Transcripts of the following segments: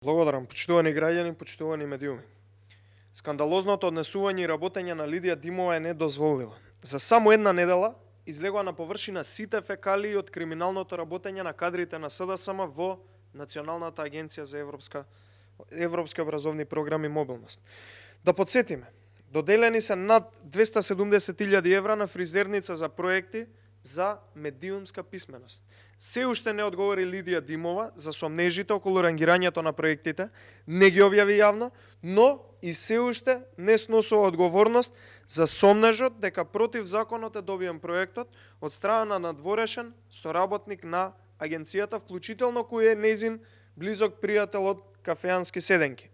Благодарам, почитувани граѓани, почитувани медиуми. Скандалозното однесување и работење на Лидија Димова е недозволиво. За само една недела излегува на површина сите фекалии од криминалното работење на кадрите на СДСМ во Националната агенција за европски образовни програми и мобилност. Да подсетиме, доделени се над 270.000 евра на фризерница за проекти за медиумска писменост. Се уште не одговори Лидија Димова за сомнежите околу рангирањето на проектите, не ги објави јавно, но и се уште не сносува одговорност за сомнежот дека против законот е добиен проектот од страна на надворешен соработник на агенцијата, вклучително кој е нејзин близок пријател од кафеански седенки.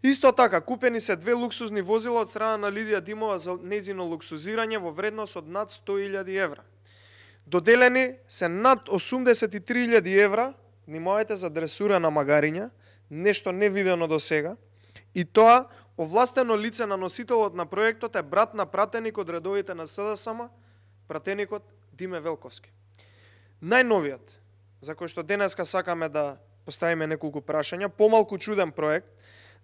Исто така, купени се 2 луксузни возила од страна на Лидија Димова за нејзино луксузирање во вредност од над 100.000 евра. Доделени се над 83.000 евра, внимавајте, за дресура на магариња, нешто невидено до сега, и тоа овластено лице на носителот на проектот е брат на пратеник од редовите на СДСМ, пратеникот Диме Велковски. Најновиот, за кој што денеска сакаме да поставиме неколку прашања, помалку чуден проект,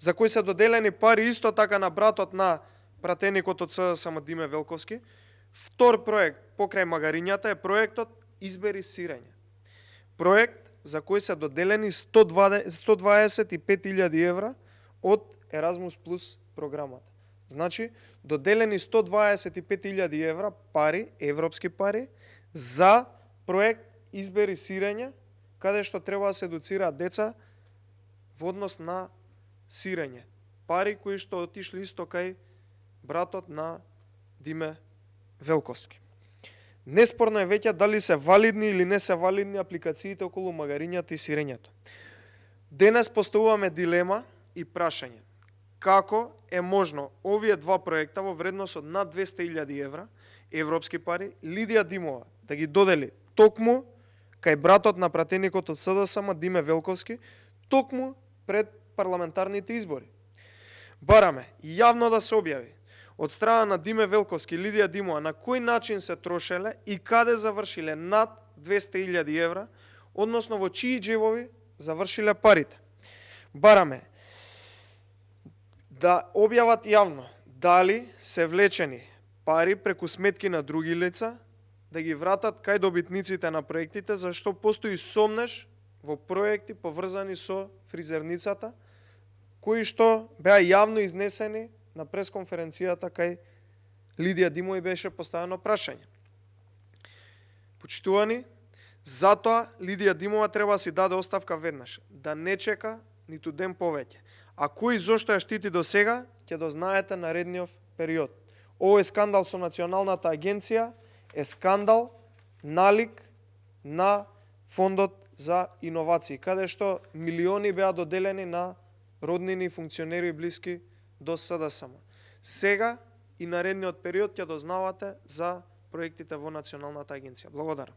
за кој се доделени пари исто така на братот на пратеникот од СДСМ Диме Велковски. Втор проект покрај магарињата е проектот Избери сирење. Проект за кој се доделени 125.000 евра од Еразмус Плюс програмата. Значи, доделени 125.000 евра пари, европски пари, за проект Избери сирење, каде што треба да се едуцираат деца во однос на сирење. Пари кои што отишли исто кај братот на Диме Велковски. Неспорно е веќе дали се валидни или не се валидни апликациите околу магарињата и сирењето. Денес поставуваме дилема и прашање. Како е можно овие два проекта во вредност од над 200.000 евра, европски пари, Лидија Димова да ги додели токму кај братот на пратеникот од СДСМ Диме Велковски, токму пред парламентарните избори. Бараме јавно да се објави од страна на Диме Велковски и Лидија Димова на кој начин се трошеле и каде завршиле над 200.000 евра, односно во чии джебови завршиле парите. Бараме да објават јавно дали се влечени пари преку сметки на други лица, да ги вратат кај добитниците на проектите, зашто постои сомнеж во проекти поврзани со фризерницата, кои што беа јавно изнесени на пресконференцијата кај Лидија Димова и беше поставено прашање. Почитувани, затоа Лидија Димова треба да си даде оставка веднаш, да не чека ниту ден повеќе. А кој зошто ја штити до сега, ќе дознаете наредниот период. Овој скандал со Националната агенција е скандал налик на Фондот за иновации, каде што милиони беа доделени на роднини и функционери блиски до СДСМ. Сега и наредниот период ќе дознавате за проектите во Националната агенција. Благодарам.